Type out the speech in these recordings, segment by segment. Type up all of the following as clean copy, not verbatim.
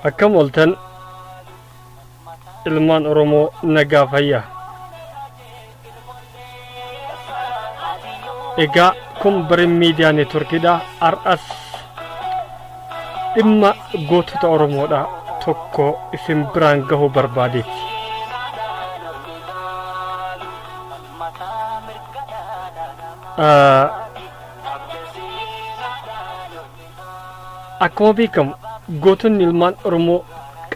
Akkam ooltan ilmaan Oromoo nagaa fayyaa. Egaa kun Barin Miidiyaa Neetworkiidha. Har'as dhimma gootota Oromoodha tokko isin biraan gahuu barbaadeeti. Akkuma beekamu gootonni ilmaan Oromoo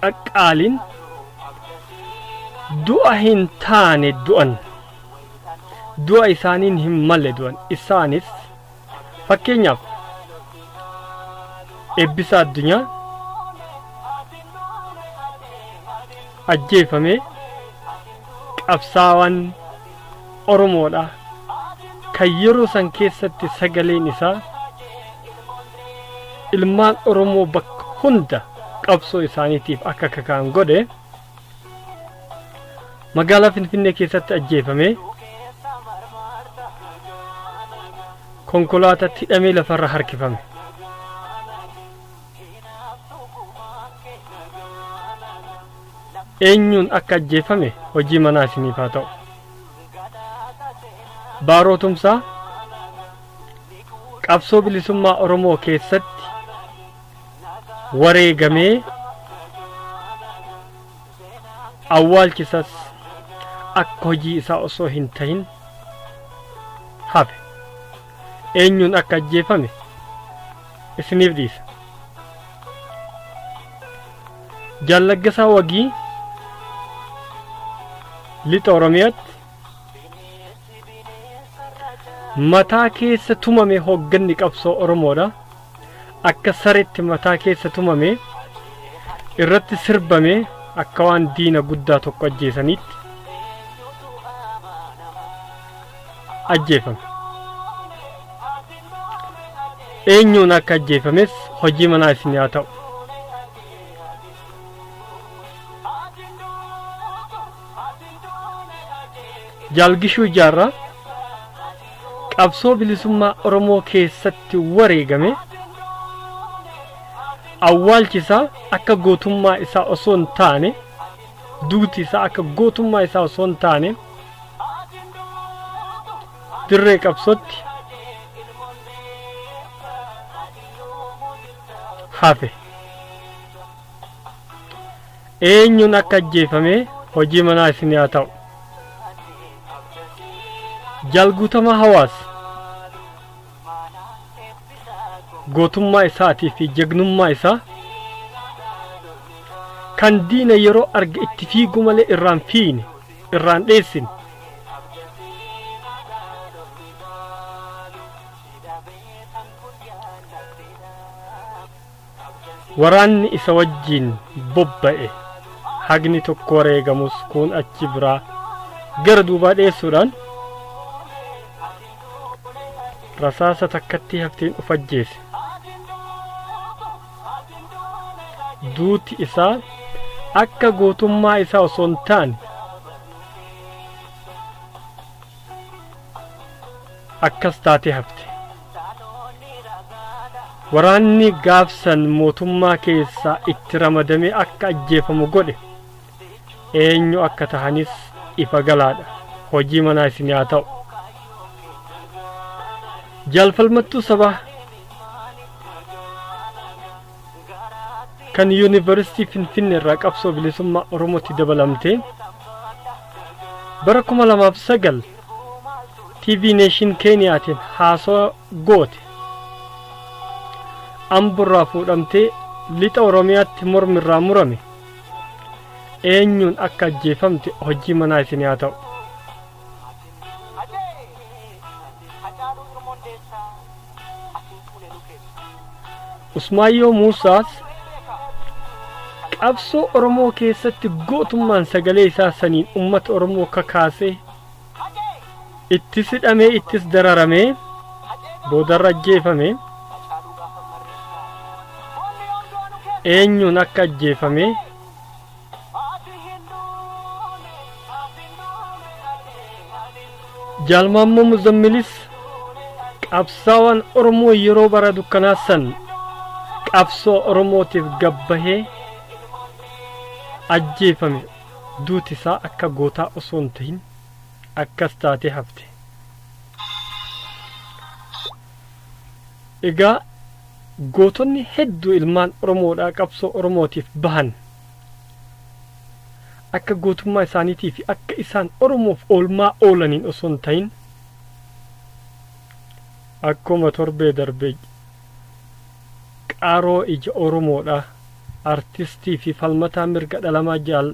qaqqaaliin du'a hin taane du'an. Du'a isaaniin hin malle du'an. Isaanis fakkeenyaaf Eebbisaa Addunyaa ajjeefamee qabsaawaan Oromoodha kan yeroo san keessatti sagaleen isaa ilmaan Oromoo bakka hunda qabsoo isaaniitiif akka kakaan godhe magaalaa Finfinnee keessatti ajjeefamee konkolaataatti hidhamee lafarra harkifame. Eenyuun akka ajjeefame hojii manaa isiniif haa ta'u. Baaroo Tumsaa qabsoo bilisummaa Oromoo keessatti wareegamee awwaalchisas akka hojii isaa osoo hin tahin hafe. Eenyuun akka ajjeefame isiniif dhiisa. Jaal Laggasaa Wagii lixa Oromiyaatti mataa keessa tumame hoogganni qabsoo Oromoodha. Akka sareetti mataa keessa tumame irratti sirbame akka waan diina guddaa tokko ajjeesaniitti ajjeefame. Eenyuun akka ajjeefames hojii manaa isin haa ta'u. Jaal Gishuu Jaarraa qabsoo bilisummaa Oromoo keessatti wareegame awwaalchi isaa akka gootummaa isaa osoo hin taane duuti isaa akka gootummaa isaa osoo hin taane dirree qabsootti hafe. Eenyuun akka ajjeefame hojii manaa isin haa ta'u. Jaal Guutamaa Hawaas gootummaa isaatii fi jagnummaa isaa kan diina yeroo arge itti fiigu malee irraan fiine irraan dheessine Waraanni isa wajjiin bobba'e hagni tokko wareegamus kuun achi biraa gara duubaa dheessuudhaan rasaasa takkattii hafteen of ajjeese. Duuti isaa akka gootummaa isaa osoo hin taane akkas taatee hafte. Waraanni gaafsan mootummaa keessaa itti ramadamee akka ajjeefamu godhe eenyu akka tahanis ifa galaadha. Hojii manaa isin haa ta'u. Jaal Falmattuu Sabaa kan Yuunivarsiitii Finfinnee irraa qabsoo bilisummaa Oromootti dabalamtee bara 2009 TV Nation Keeniyaatiin haasawa goote Amborraa fuudhamtee lixa Oromiyaatti mormi irraa murame eenyuun akka ajjeefamte hojii manaa isin haa ta'u. Usmaayyoo Muusaas qabsoo Oromoo keessatti gootummaan sagalee isaa saniin uummata Oromoo kakaasee ittis hidhamee ittis dararamee boodarra ajjeefame eenyuun akka ajjeefame Jaal Maammoo Muzammilis qabsaawaan Oromoo yeroo bara dukkanaa san qabsoo Oromootiif gabbahee Ajjeefame, duuti isaa akka gootaa osoo hin tahin akkas taatee hafte. Egaa gootonni hedduu ilmaan Oromoodhaa qabsoo Oromootiif bahan akka gootummaa isaaniitii fi akka isaan Oromoof oolmaa oolaniin osoo hin tahin, akkuma torbee darbe qaroo ija Oromoodha, artistii fi falmataa mirga dhalamaa Jaal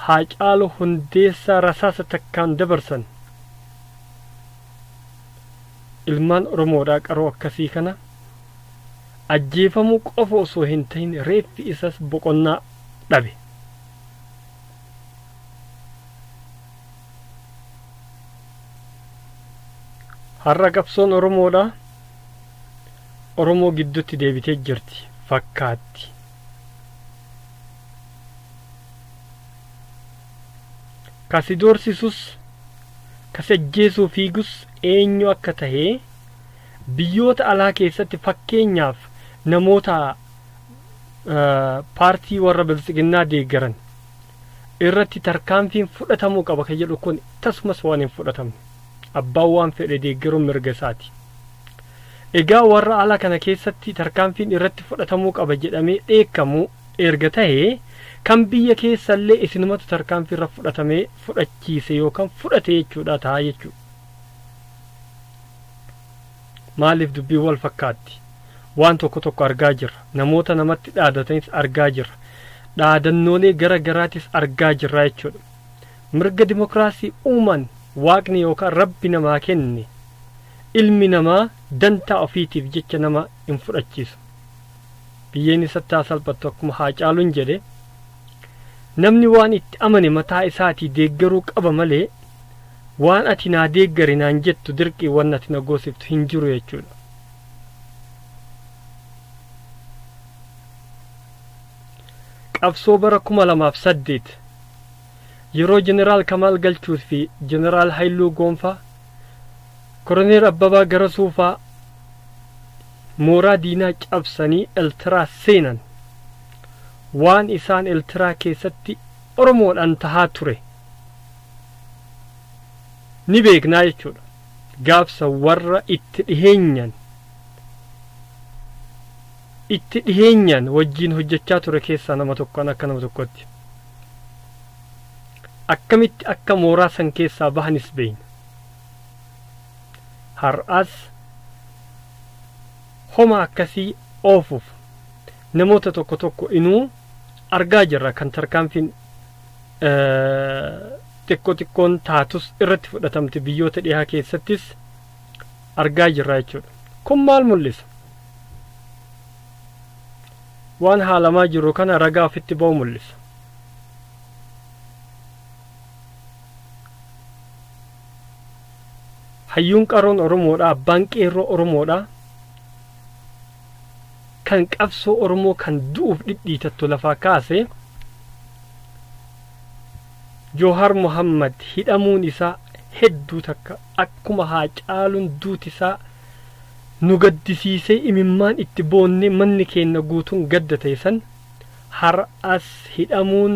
Haacaaluu Hundeessaa rasaasa takkaan dabarsan. Ilmaan Oromoodhaa qaroo akkasii kana ajjeefamuu qofa osoo hin tahin reeffi isas boqonnaa dhabe. Har'a qabsoon Oromoodha Oromoo gidduutti deebitee jirti fakkaatti. Kasi doorsisus, kasi ajjeesuu fiigus eenyu akka tahee biyyoota alaa keessatti, fakkeenyaaf namoota paartii warra Biltsiginnaa deeggaran irratti tarkaanfiin fudhatamuu qaba kan jedhu kun tasumas waan hin fudhatamne. Abbaan waan fedhe deeggaruun mirga isaati. Egaa warra alaa kana keessatti tarkaanfiin irratti fudhatamuu qaba jedhamee dheekkamu erga tahee, kan biyya keessallee isinumatu tarkaanfii irra fudhatamee fudhachiise yookaan fudhate jechuudha ta'a jechuudha. Maaliif dubbiin wal fakkaatti? Waan tokko tokko argaa jirra. Namoota namatti dhaadatanis argaa jirra. Dhaadannoolee gara garaatis argaa jirra jechuudha. Mirga dimokiraasii uuman Waaqni yookaan Rabbi namaa kenne ilmi namaa dantaa ofiitiif jecha nama hin fudhachiisu. Biyyeen isatti haa salphattu. Akkuma Haacaaluun jedhe, namni waan itti amane mataa isaatii deeggaruu qaba malee waan ati naa deeggari naan jettu dirqii waan ati na goosiftu hin jiru jechuudha. Qabsoo bara 2008 yeroo Jeneraal Kamaal Galchuu fi Jeneraal Haayiluu Goonfaa, Koroneel Abbabaa Garasuufaa mooraa diinaa cabsanii Eltiraa seenan, waan isaan Eltiraa keessatti Oromoodhaan tahaa ture ni beeknaa jechuudha. Gaafsa warra itti dhiheenyaan wajjiin hojjechaa ture keessaa nama tokkoon akka nama tokkotti. Akkamitti akka mooraa san keessaa bahanis beeyna. Har'as homa akkasii oofuuf namoota tokko tokko inuu argaa jirra, kan tarkaanfiin xiqqoo xiqqoon taatus irratti fudhatamte biyyoota dhihaa keessattis argaa jirra jechuudha. Kun maal mul'isa? Waan haalamaa jiru kana ragaa ofitti ba'u mul'isa. Hayyuun qaroon Oromoodha, abbaan qeerroo Oromoodha. Kan qabsoo Oromoo kan du'uuf dhidhiitattu lafaa kaase Joohar Muhammad hidhamuun isaa hedduu takka akkuma Haacaaluun duuti isaa nu gaddisiisee imimmaan itti boonne, manni keenya guutuun gadda ta'e san, har'as hidhamuun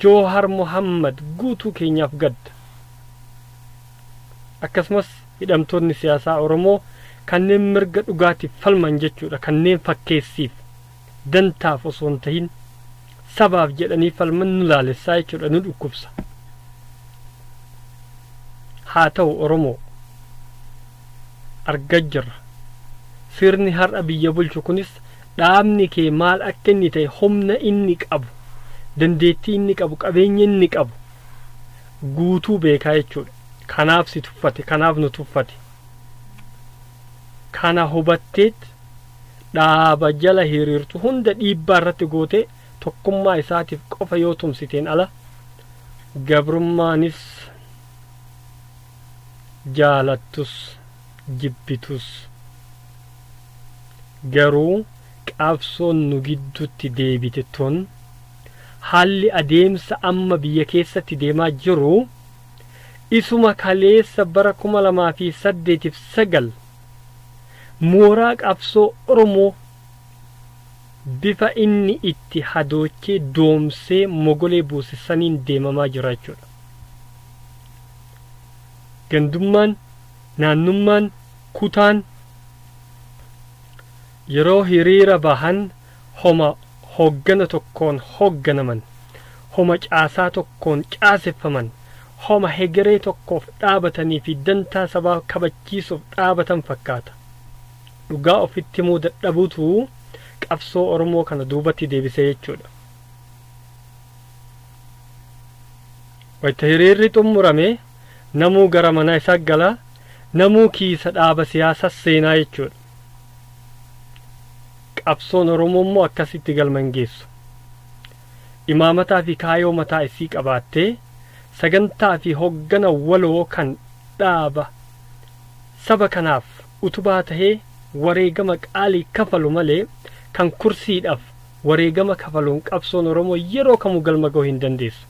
Joohar Muhammad guutuu keenyaaf gadda. Akkasumas hidhamtoonni siyaasaa Oromoo kanneen mirga dhugaatiif falman jechuudha, kanneen fakkeessiif dantaaf osoo hin tahin sabaaf jedhanii falman nu laalessaa jechuudha, nu dhukkubsa. Haa ta'u, Oromoo, argaa jirra. Sirni har'a biyya bulchu kunis dhaabni kee maal akka inni ta'e, humna inni qabu, dandeettii inni qabu, qabeenya inni qabu guutuu beekaa jechuudha. Kanaaf si tuffate, kanaaf nu tuffate. Kana hubatteet dhaaba jala hiriirtu hunda dhiibbaa irratti gootee tokkummaa isaatiif qofa yoo tumsiteen ala gabrummaanis jaalattus jibbitus garuu qabsoon nu gidduutti deebite tun, haalli adeemsa amma biyya keessatti deemaa jiru isuma kaleessa bara 2008f 9 mooraa qabsoo Oromoo Bifa inni itti hadoochee doomsee mogolee buuse saniin deemamaa jira jechuudha. Gandummaan, naannummaan, kutaan yeroo hiriira bahan homa hooggana tokkoon hoogganaman, homa caasaa tokkoon caaseffaman, homa hegeree tokkoof dhaabatanii fi dantaa sabaa kabachiisuuf dhaabatan fakkaata. Dhugaa ofitti himuu dadhabuutu qabsoo Oromoo kana duubatti deebisee jechuudha. Wayita hiriirri xumurame namuu gara mana isaa gala, namuu kiisa dhaaba siyaasaa seenaa jechuudha. Qabsoon Oromoo immoo akkasitti galma hin geessu. Imaamataa fi kaayoo mataa isii qabaattee sagantaa fi hoggana waloo kan dhaaba saba kanaaf utubaa tahee wareegama qaalii kafalu malee kan kursiidhaaf wareegama kafaluun qabsoon Oromoo yeroo kamuu galma gahuu hin dandeessu.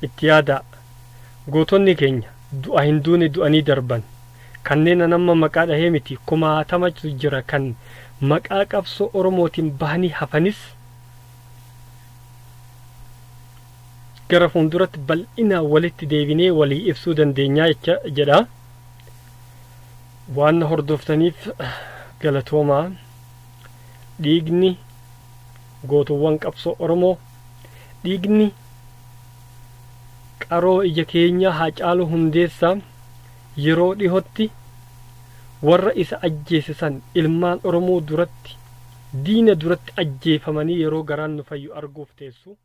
Itti yaadaa. Gootonni keenya du'a hin duune du'anii darban. Kanneen an amma maqaa dhahee miti kumaatamatu jira kan maqaa qabsoo Oromootiin bahanii hafanis gara fuulduratti bal'inaan walitti deebinee walii ibsuu dandeenyaa jecha jedha. Waan na hordoftaniif galatoomaa. Dhiigni gootuwwan qabsoo Oromoo, dhiigni qaroo ija keenyaa Haacaaluu Hundeessaa yeroo dhihootti warra isa ajjeese san ilmaan Oromoo duratti, diina duratti ajjeefamanii yeroo garaan nu fayyu arguuf teessu.